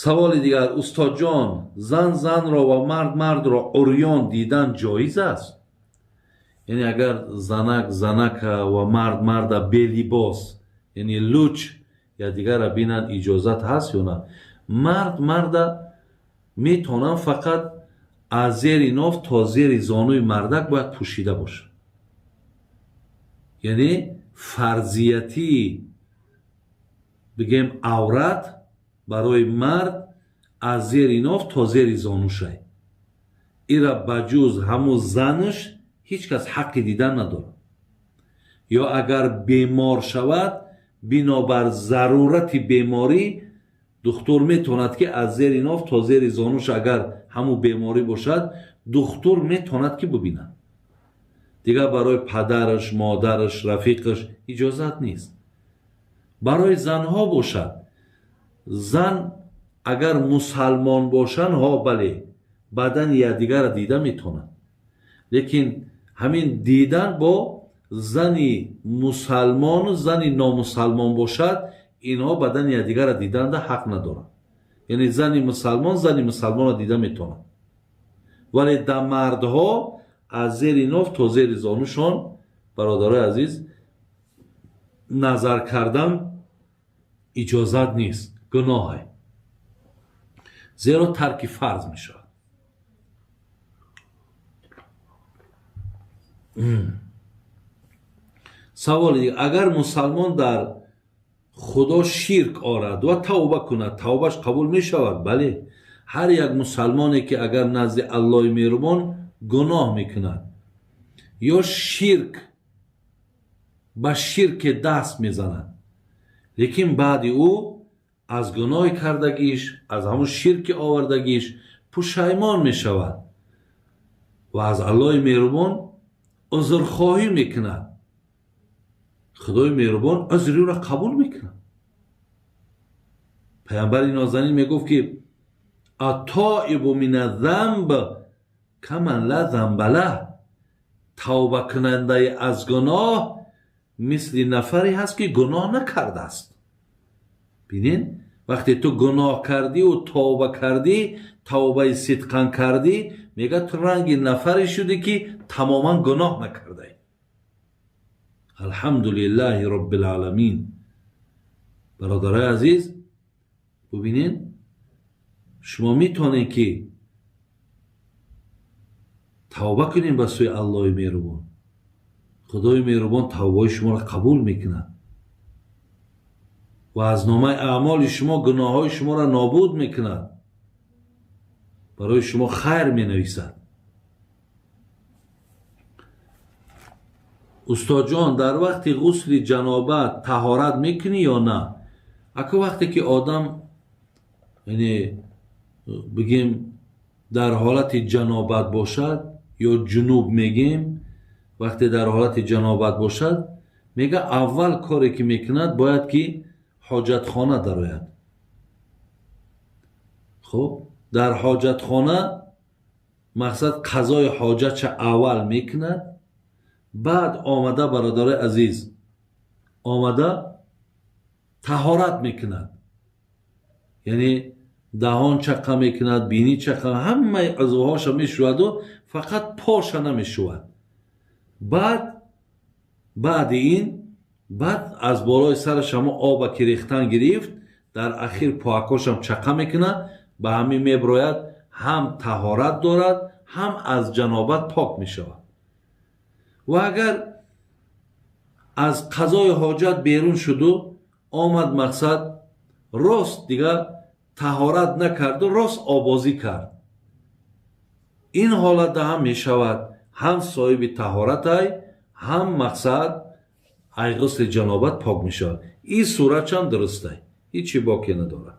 Саволи дигар: устодҷон, зан занро ва мард мардро урён дидан ҷоиз аст? Яъне агар занак занака ва мард марда белибос, яъне луч я дигара бинанд, иҷозат ҳаст ё на? Мард марда метавонанд, фақат аз зери ноф то зери зонуи мардак бояд пӯшида бошад. Яъне фарзиятӣ бигем, аврат барои мард аз зери ноф то зери зонушай. Ира ба ҷуз ҳамун занаш ҳеҷ кас ҳаққи дидан надорад. Ё агар бемор шавад, бинобар зарурати беморӣ духтур метавонад, ки аз зери ноф то зери зонуш, агар ҳамун беморӣ бошад, духтур метавонад, ки бибинад. Дигар барои падараш, модараш, рафиқаш иҷозат нест. Барои занҳо бошад, зан агар мусалмон бошанд, ҳо, бале, бадани якдигарро дида метавонад. Лекин ҳамин дидан бо зани мусалмону зани номусалмон бошад, инҳо бадани якдигарро диданда ҳақ надоранд. Яъне зани мусалмон зани мусалмонро дида метавонад, вале дар мардҳо аз зери ноф то зери зонушон, бародарои азиз, назар кардан иҷозат нест, гуноҳе, зеро тарки фарз мешавад. Саволи дигар: агар мусалмон дар Худо ширк орад ва тавба кунад, тавбаш қабул мешавад? Бале, ҳар як мусалмоне ки агар назди Аллоҳи меҳрубон гуноҳ мекунад ё ширк, ба ширке даст мезанад, лекин баъди ӯ аз гуноҳи кардагиш, аз ҳамун ширки овардагиш пушаймон мешавад ва аз Аллоҳи меҳрубон узрхоҳӣ мекунад, Худои меҳрубон узри ӯро қабул мекунад. Паямбари нозанин мегуфт, ки التائب من الذنب كمن لا ذنب له. Тавбакунандаи аз гуноҳ мисли нафаре ҳаст, ки гуноҳ накардааст. Бинед, вақте ту гуноҳ кардиву тавба кардӣ, тавбаи сидқан кардӣ, мега, ту ранги нафаре шудӣ, ки тамоман гуноҳ накардаӣ. الحمد لله رب العالمين. Бародарои азиз, бубинед, шумо метавонед, ки тавба кунем ба сӯи Аллоҳи меҳрубон. Худои меҳрубон тавбаи шуморо қабул мекунад ва аз номаи аъмоли шумо гуноҳҳои шуморо нобуд мекунад, барои шумо хайр менависад. Устодҷон, дар вақти ғусли ҷанобат таҳорат мекунӣ ё на? Ака, вақте ки одам, яъне бигем, дар ҳолати ҷанобат бошад ё ҷунуб мегем, вақте дар ҳолати ҷанобат бошад, мега, аввал коре ки мекунад, бояд ки ҳоҷатхона дарояд. Хуб, дар ҳоҷатхона, мақсад, қазои ҳоҷатша аввал мекунад. Баъд омада, бародарои азиз, омада таҳорат мекунад, яъне даҳон чақа мекунад, бинӣ чақа, ҳамаи узвҳоша мешӯяду фақат поша намешӯяд. Баъд, баъди ин, баъд аз болои сараш ҳамо оба ки рехтан гирифт, дар ахир поакошам чақа мекунад, ба ҳамин меброяд, ҳам таҳорат дорад, ҳам аз ҷанобат пок мешавад. Ва агар аз қазои ҳоҷат берун шуду омад, мақсад, рост дигар таҳорат накарду рост обозӣ кард, ин ҳолатда ҳам мешавад, ҳам соҳиби таҳоратай, ҳам, мақсад, ай ғусли ҷанобат пок мешавад. Ин суратчам дурустай, ҳечи боке надорад.